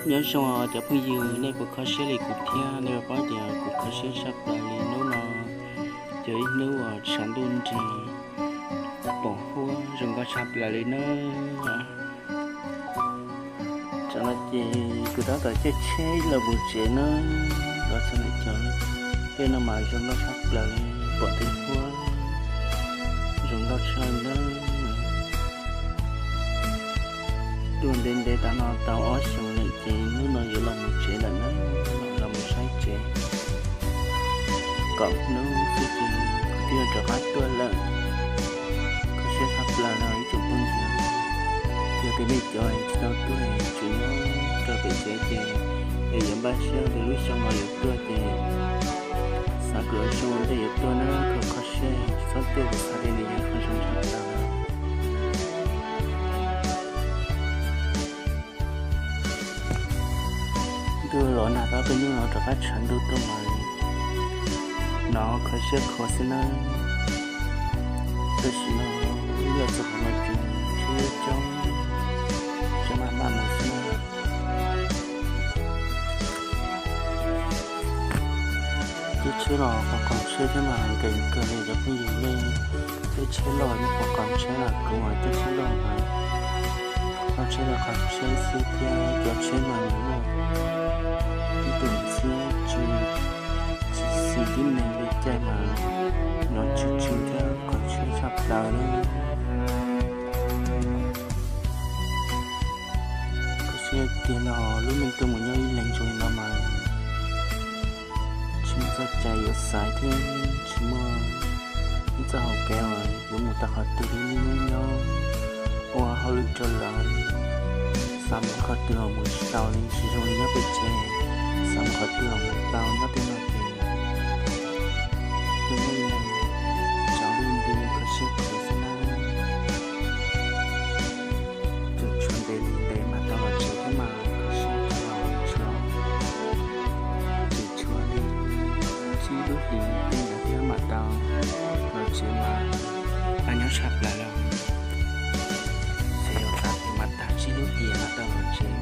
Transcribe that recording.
Nyob zoo os cov phooj ywg, nej puas kho siab li kuv thiab? Nej puas paub tias kuv kho siab tshaj plaws li. Hnub no yog ib hnub uas tshav ntuj nrig, pom huab zoo nkauj tshaj plaws li nawb. Tsam no ces kuv tab tom caij tsheb los mus tsev nawb. Los txog ntawm cov dej no mas zoo nkauj tshaj plaws li, pom tej huab zoo nkauj tshaj nawb. Tuaj ntev ntev tas no tau ob xyoos lawm ces hnub no yuav los mus tsev lawm nawb, los mus saib tsev. Kaum hnub xwb ces kuv twb yuav rov qab tuaj lawm. Kho siab tshaj plaws no ib tsoom phooj ywg. Yog tias nej cov tsis tau tuaj tseem nyob rau pem tsev ces es yuav npaj siab tias lub xyoo no yuav tuaj ces xav kom xyoo ntej yuav tuaj na, kho kho siab tsis txhob tuaj, kuv xav tias nws yog qhov zoo tshaj plaws. Ntuj los nag tau peb hnub no rov qab tshav ntuj tuaj mas hnov kho siab khuav xwb nawb. Tam sim no wb los txog qhov no ces tsheb coob, coob maj maj mus xwb nawb. Caij tsheb los qhov qhov tsheb thiab mas nkees kawg li cov phooj ywg, nej caij tsheb los nyob qhov qhov tsheb los kuv mas caij tsheb los mas, caij tsheb los qhov tsheb xwb thiab cov tsheb mas nws muaj ib tug ntxhiab tsw, tsis xis tib neeg li caij mas nrov tsw tsw thiab qhov tsheb tshaj plaws li. Kho siab tiag no lub neej tuaj mus nyob ib leeg zoo li no mas tsis muaj txoj cai yuav xaiv thiab tsis muaj ib txoj hau kev uas yuav mus tau qhov twg li, nyob nyob ua hauj lwm rau lawv, xav mus qhov twg los mus tsis tau li, tsis zoo li nyob pem tsev, xav mus qhov twg los mus tau nyob tej no ces tuaj nyob li no tsaus ntuj nti kho siab khuav xwb nawb. Tsuas tshuav ntev li ntev mam tau los tsev thiab mas kho siab khuav, tsuas tshuav li tsib lub hlis tej ntawd thiab mam tau los tsev mas a nyob tshaj plaws li. Ces yuav xav tias mam tag tsib lub hlis mam tau los tsev.